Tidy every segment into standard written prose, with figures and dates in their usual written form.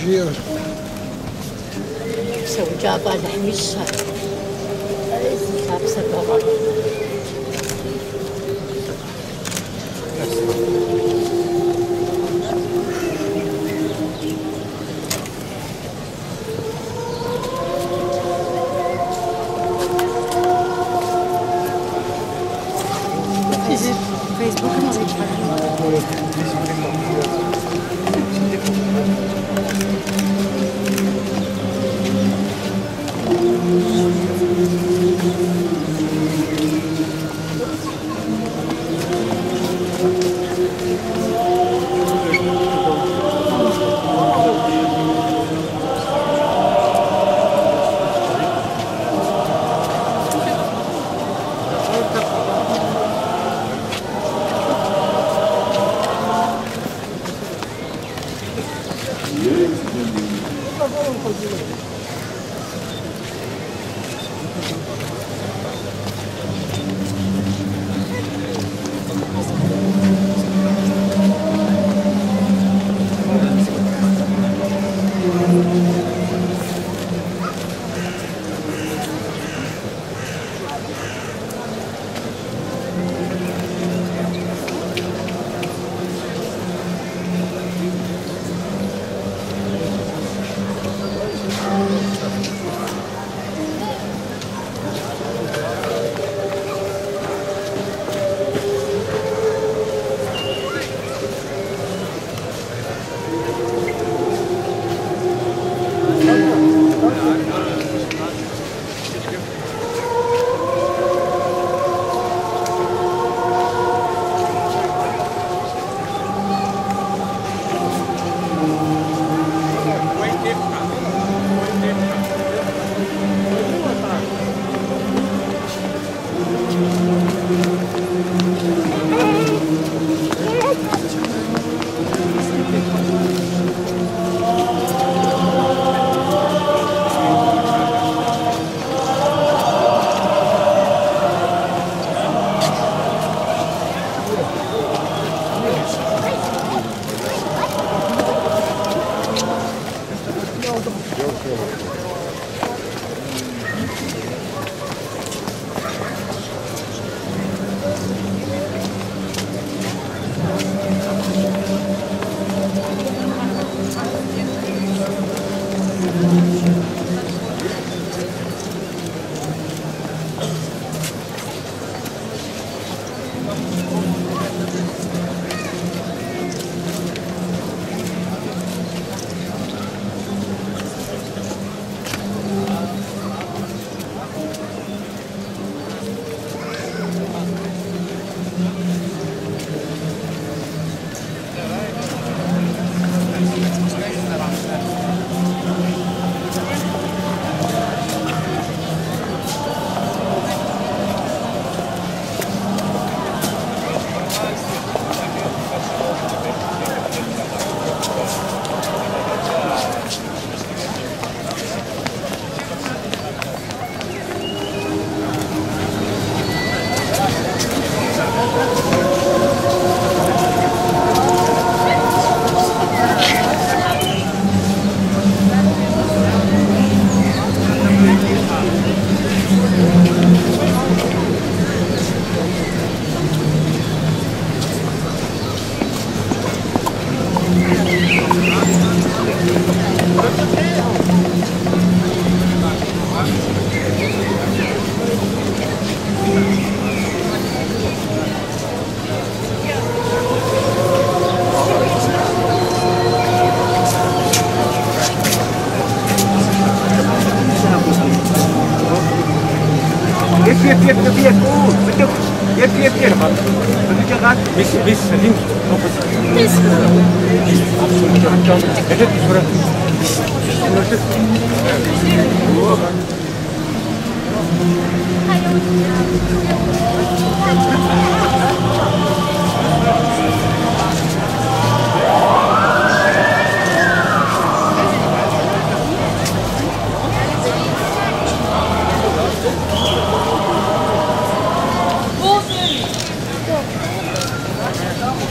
Жиӏэр. Псэукӏафӏэ Алыхьым ищӏ ар. Зи лъапсэ бэгъуа.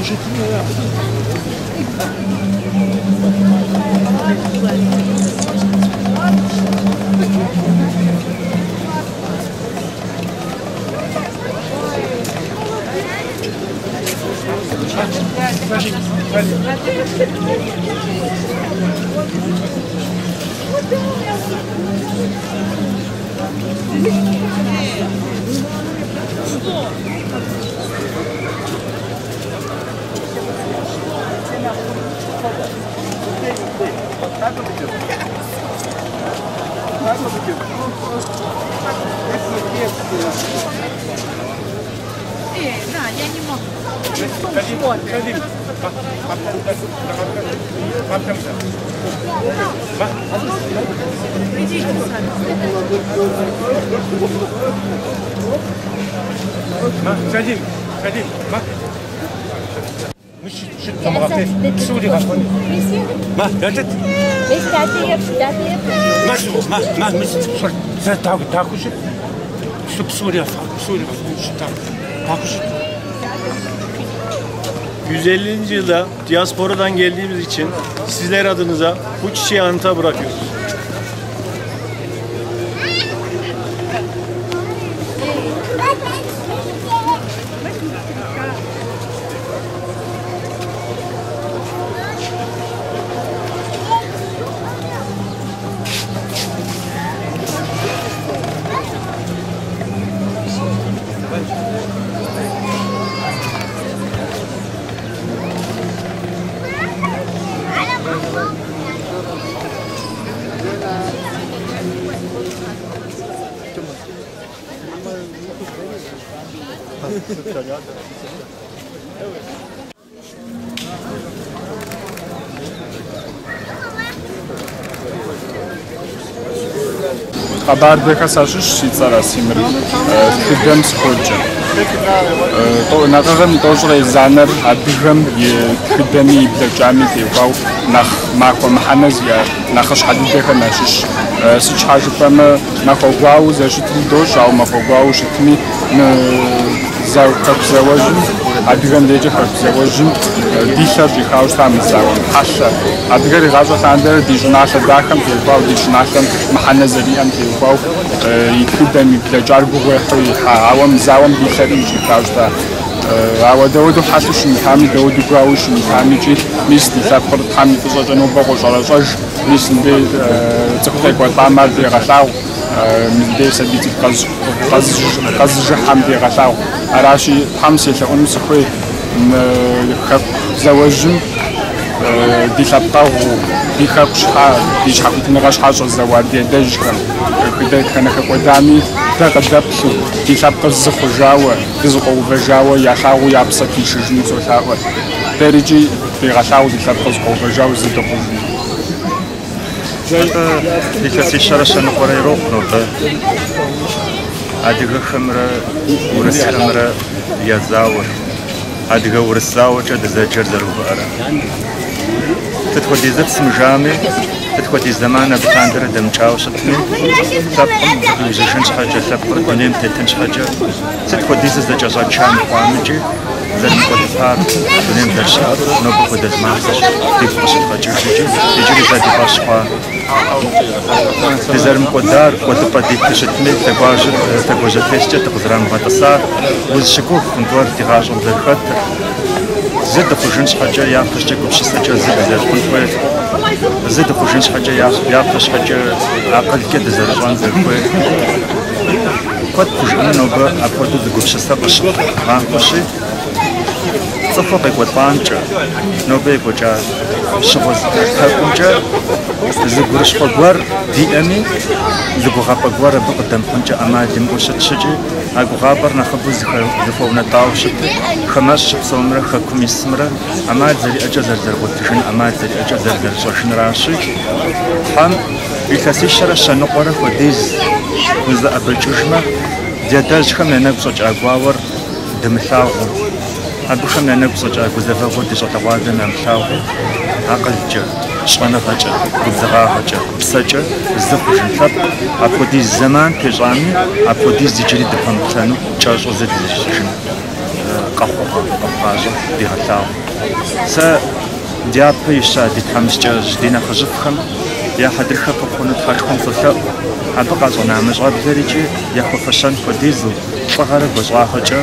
J'ai dit, ...150. yılda diasporadan geldiğimiz için sizler adınıza bu çiçeği anıta bırakıyoruz. Къэбардэхэ сащыщщ, си цӏэр Астемыр, тхыдэм сыхуоджэ. Накъыгъэм и тӏощӏрэ езанэр адыгэм и тхыдэми и блэкӏами теухуауэ нэхъ махуэ мыхьэнэ зиӏэ нэхъыщхьэ дыдэхэм ящыщщ. Сыт щхьа жыпӏэмэ, махуэ гуауэу зэрыщытри дощӏ, ауэ махуэ гуауэу щытми, мы Хэку зауэжьым, адыгэм дежкӏэ Хэку зауэжьым ди лъэр щӏихауэ щыта мы зауэ хьэлъэр. Адыгэр игъащӏэ лъандэрэ ди щӏыналъэ дахэм теухуауэ, ди щӏыналъэм мыхьэнэ зэриӏэм теухуауэ и тхыдэм, и блэкӏар гугъуехьу ихьа. Ауэ мы зауэм ди лъэри щӏихауэ щыта. Ауэ дауэдэу хьэлъэу щымытами, дауэдэу гуауэу щымытами икӏи мис ди лъэпкъыр Тхьэм и фӏыщӏэкӏэ нобэ къощӏэрэщӏэж, мис мыбдеж цӏыху къекӏуэлӏам ар дегъэлъагъу. Мыбдеж сабий цӏыкӏу къэзыжыхьэм дегъэлъагъу. Аращи, Тхьэм селъэӏуну сыхуей мы Хэку зауэжьым ди лъэпкъэгъуу, ди хэку щхьа, ди щхьэхуитыныгъэ щхьа щӏэзэуа ди адэжьхэм, дэтхэнэ хэкӏуэдами дэ къыдэплъу, ди лъэпкъыр зы хъужауэ, дызэкъуэувэжауэ ялъагъуу я псэр тыншыжыну солъаӏуэ. Дэрикӏи дегъэлъагъу ди лъэпкъыр зэкъуэувэжауэ зы дыхъужыну. Атӏэ, илъэсищэрэ щэныкъуэрэ ирокъу нобэ адыгэхэмрэ урысхэмрэ я зауэр, адыгэ-урыс зауэкӏэ дызэджэр зэрыувыӏэрэ. Сыт хуэдизыпс мыжами, сыт хуэдиз зэман абы лъандэрэ дэмыкӏауэ щытми, лъэпкъым зыкъиужьыжын щхьэкӏэ, лъэпкъыр дунейм тетын щхьэкӏэ, сыт хуэдизу зэкӏэщӏэча мыхъуамикӏи, зэрымыкӏуэдыпар дунейм зэрыщыӏэр нобэ хуэдэ зы махуэщ дигу къыщыдгъэкӏыжыкӏи, иджыри зэ ди фӏэщ хъуа. Дызэрымыкӏуэдар, кӏуэдыпӏэ диту щытми, лъэгуажьэтескӏэ дыкъызэрамыгъэтӏысар, узыщыгугъ хъун гуэр ди гъащӏэм зэрыхэтыр, зы дыхъужын щхьэкӏэ япэщӏыкӏэ гупсысэкӏэ зы дызэрыхъун хуейр, зы дыхъужын щхьэкӏэ япэщхьэкӏэ акъылкӏэ дызэрыщӏэн зэрыхуейр. Куэд пхужыӏэну нобэ апхуэдэу зы гупсысэ къыщыхъу махуэщи, цӏыхуу къекӏуэлӏамкӏэ, нобэ екӏуэкӏа щыгъуэ пэкӏумкӏэ зы гурыщхъуэ гуэр диӏэми, зы гугъапӏэ гуэр абы къыдэмыхъункӏэ ӏэмал имыӏэу щытщ икӏи а гугъапӏэр нэхъыбэу зыхуэунэтӏауэ щытыр хамэщӏ щыпсэумрэ хэкум исымрэ ӏэмал зэриӏэкӏэ зэрызэрыгъуэтыжын, ӏэмал зэриӏэкӏэ зэрызэрыщӏэжынращи, Тхьэм Илъэсищэрэ щэныкъуэрэ хуэдиз узэӏэбэкӏыжмэ, ди адэжьхэм я нэгу щӏэкӏа гуауэр дымылъагъуу, абыхэм я нэгу щӏэкӏа гузэвэгъуэр ди щӏалэгъуалэм ямылъагъуу, акъылкӏэ, щӏэныгъэкӏэ, губзыгъагъэкӏэ, псэкӏэ зы хъужын лъэпкъ, апхуэдиз зэман тещӏами, апхуэдиз иджыри дыпэмыплъэну кӏэщӏу зы дызыщӏыжын къэхъугъэ, къэхъукъащӏэ дегъэлъагъу. Сэ дяпэ ища ди тхьэмыщкӏэжь, ди нэхъыжьыфӏхэм я хьэдрыхэ фӏы хъуну Тхьэшхуэм солъэӏу. Абы къащӏэна мы щӏэблэр икӏи яхуэфэщэн хуэдизу лӏыгъэрэ гуащӏагъэкӏэ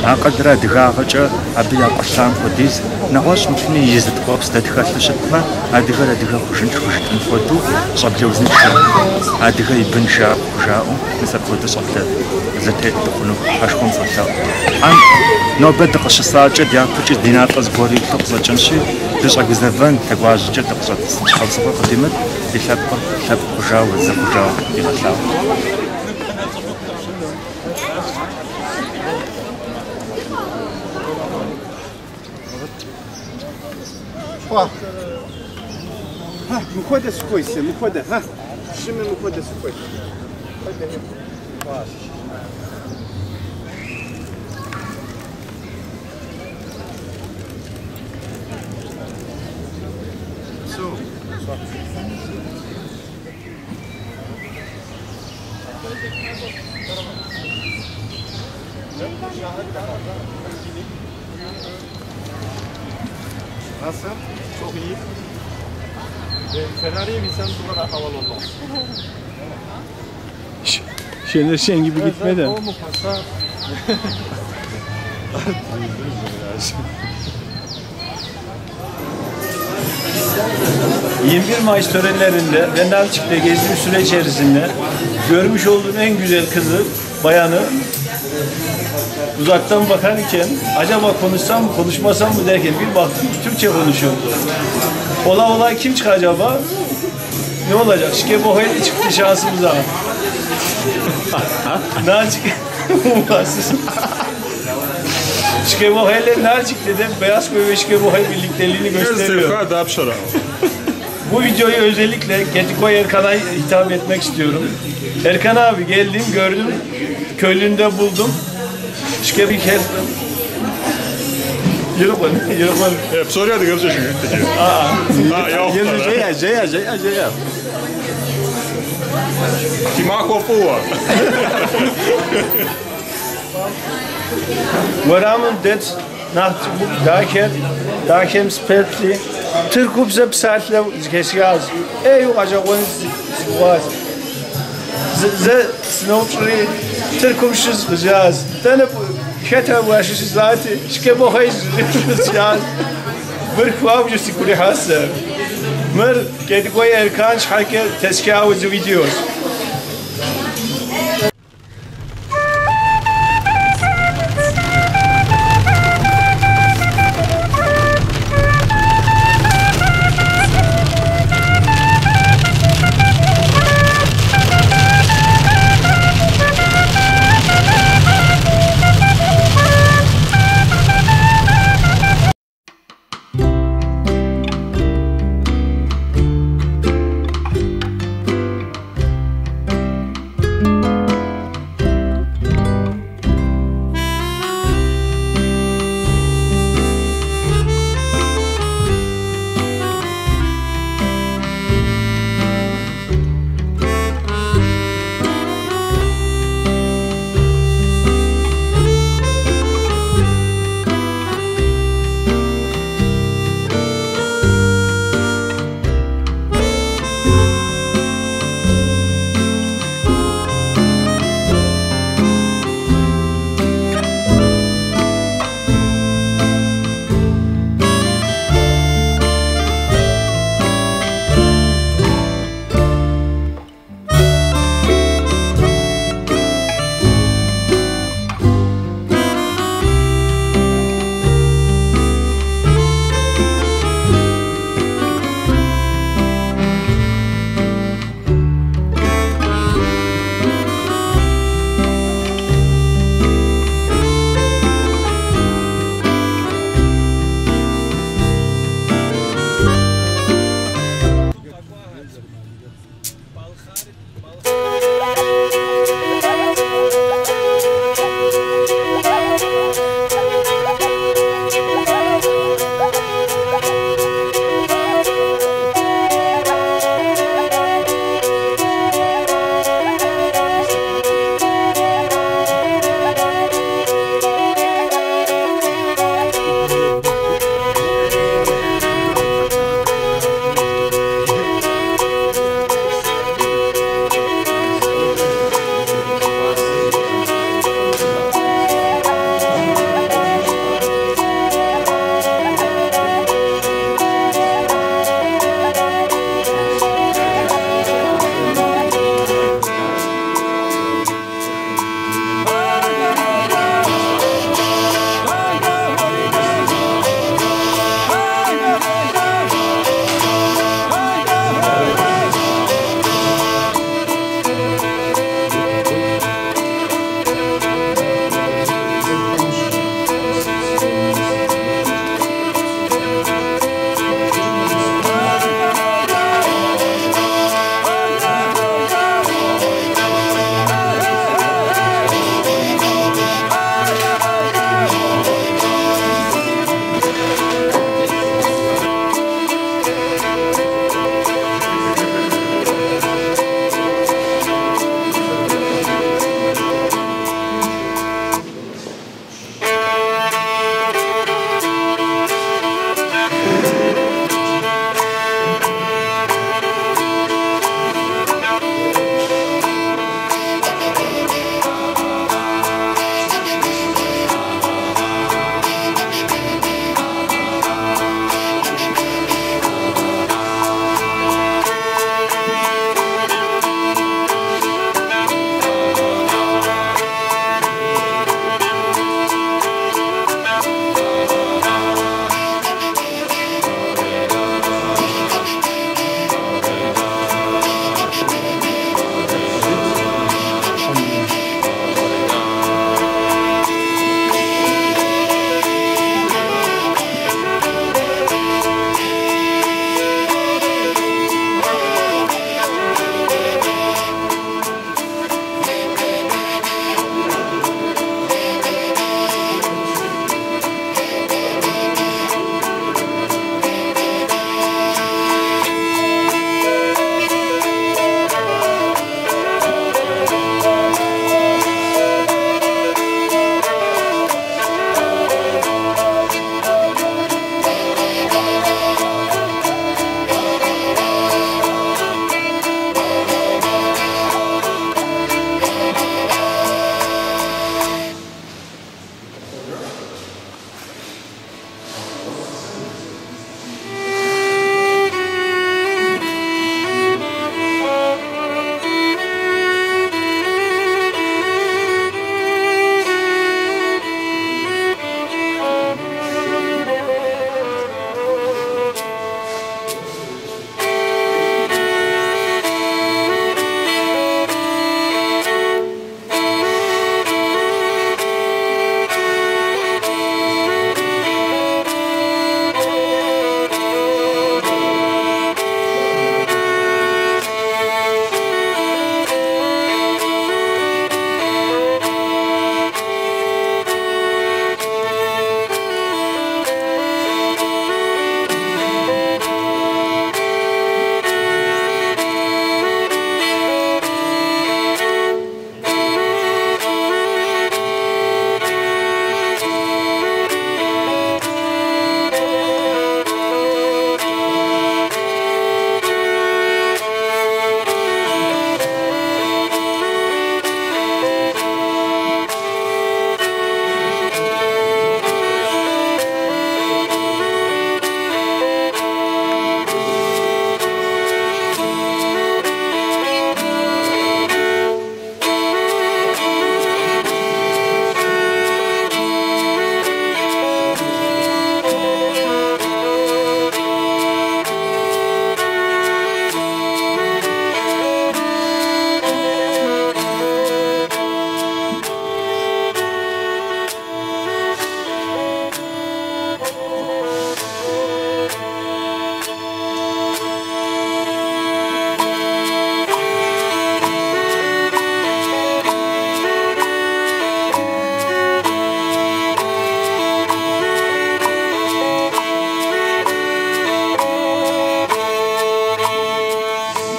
Акъылрэ адыгагъэкӏэ абы якъулъам хуэдиз, нэгъуэщӏ мыхъуми и зы ткӏуэпс дэ тхэлъу щытмэ, адыгэр адыгэ хъужынт хужытӏын хуэдэу щӏэблэ узыншэ, адыгэ и бын жаӏэу, мис апхуэдэу щӏэблэ зэтет дыхъуну Тхьэшхуэм солъэӏу. Тхьэм нобэ дыкъыщысакӏэ дяпэкӏи ди натӏэ зыгуэр илъу къыщӏэкӏынщи, дыщӏэгузэвэн, лъэгуажьэкӏэ дыкъыщӏэтӏысын щхьэусыгъуэ къыдимыт, ди лъэпкъыр лъэпкъ хъужауэ, зы хъужауэ дигъэлъагъу. Мыхуэдэ сыхуей сэ, мыхуэдэ, ха? Щымы мыхуэдэ сыхуей. Nasıl? Çok iyi. Ferrari'ye binsem bu kadar havalı olmaz. Şener Şen gibi gitme de. O mu pasa? 21 Mayıs törenlerinde ve Nalçik'te gezdiğim süre içerisinde görmüş olduğum en güzel kızı, bayanı uzaktan bakarken acaba konuşsam mı konuşmasam mı derken bir baktım ki Türkçe konuşuyordu. Ola ola kim çıkar acaba? Ne olacak? Şike Boheli çıktı şansımıza. Nalçik Şike Boheli Nalçik dedim. Beyazköy ve Şike Bohel birlikteliğini gösteriyor. Bu videoyu özellikle Gedikoy Erkan'a hitap etmek istiyorum. Erkan abi geldim gördüm, köylünde buldum. Şike bir kez... Yürü yürü. Псори адыгэбзэ щыжытӏэкӏэ. Езы жеӏэ, жеӏэ, жеӏэ, жеӏэ. Фи махуэ фӏыуэ. Уэрамым дэт нэхъ цӏыкӏу дахэр, дахэм сыпэплъи, тыркубзэ псалъэу зэхэсхащ. Ӏейуэ гъэщӏэгъуэн сыхъуащ. Зэ сыноупщӏри, Тыркум щыщ къызжиӏащ. Дэнэ хэт уащыщ жысӏати, Шкебохей жысӏащ. Мыр хуабжьу сигу ирихьащ сэ. Мыр Гедикой Эркан щхьэкӏэ тесхауэ зы видеощ.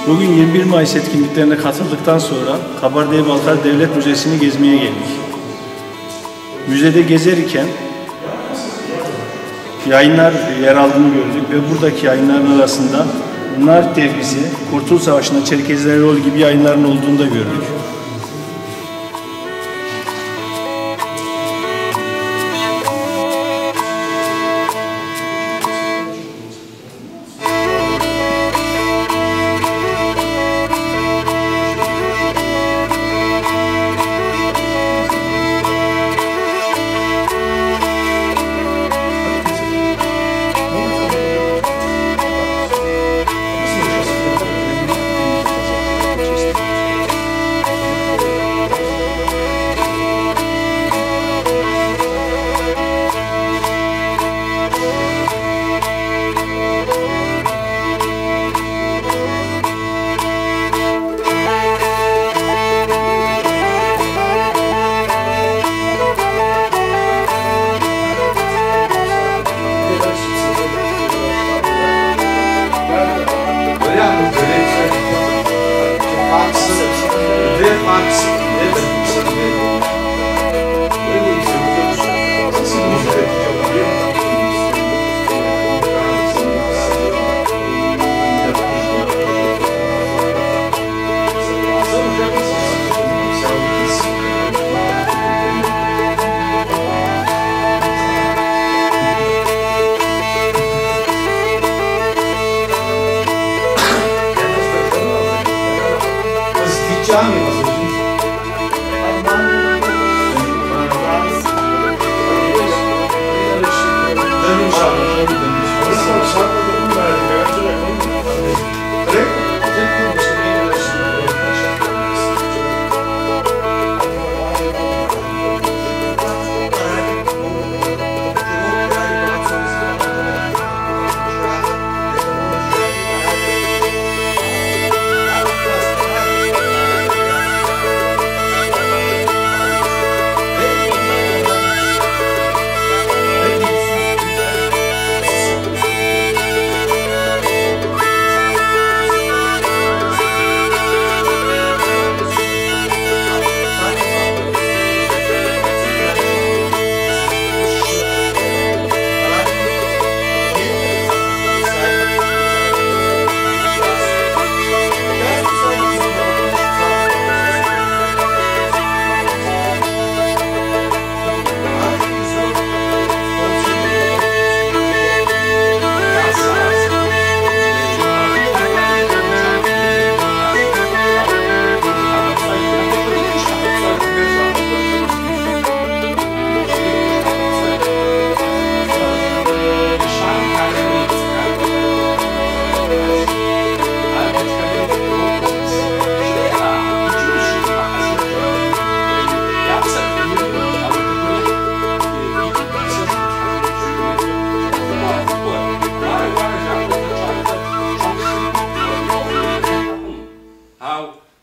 Bugün 21 Mayıs etkinliklerine katıldıktan sonra Kabardey-Balkar Devlet Müzesi'ni gezmeye geldik. Müzede gezerken yayınlar yer aldığını gördük ve buradaki yayınların arasında Nart Dergisi, Kurtuluş Savaşı'nda Çerkezlerin rolü gibi yayınların olduğunu da gördük.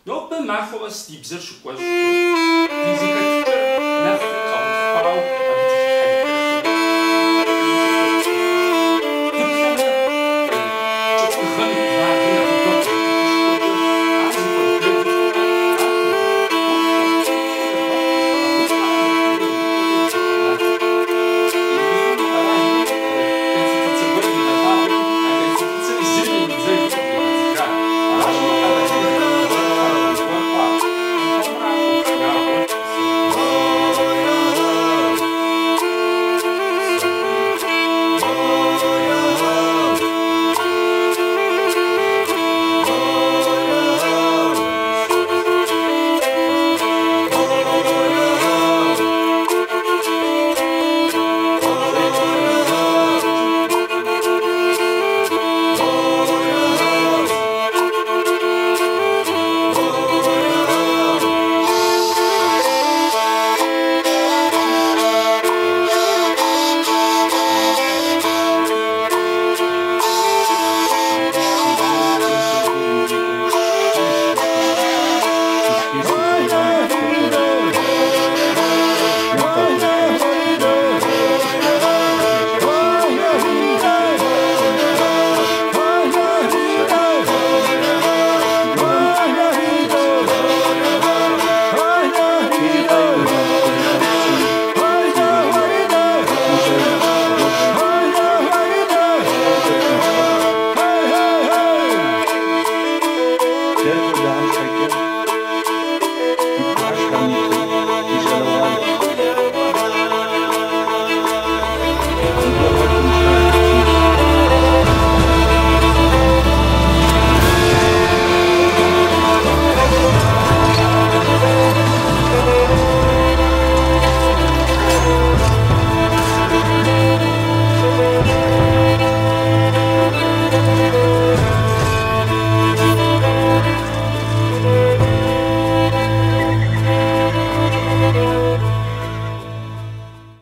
Нобэ махуэ къэс ди бзэр щыкӏуэщӏкӏэ,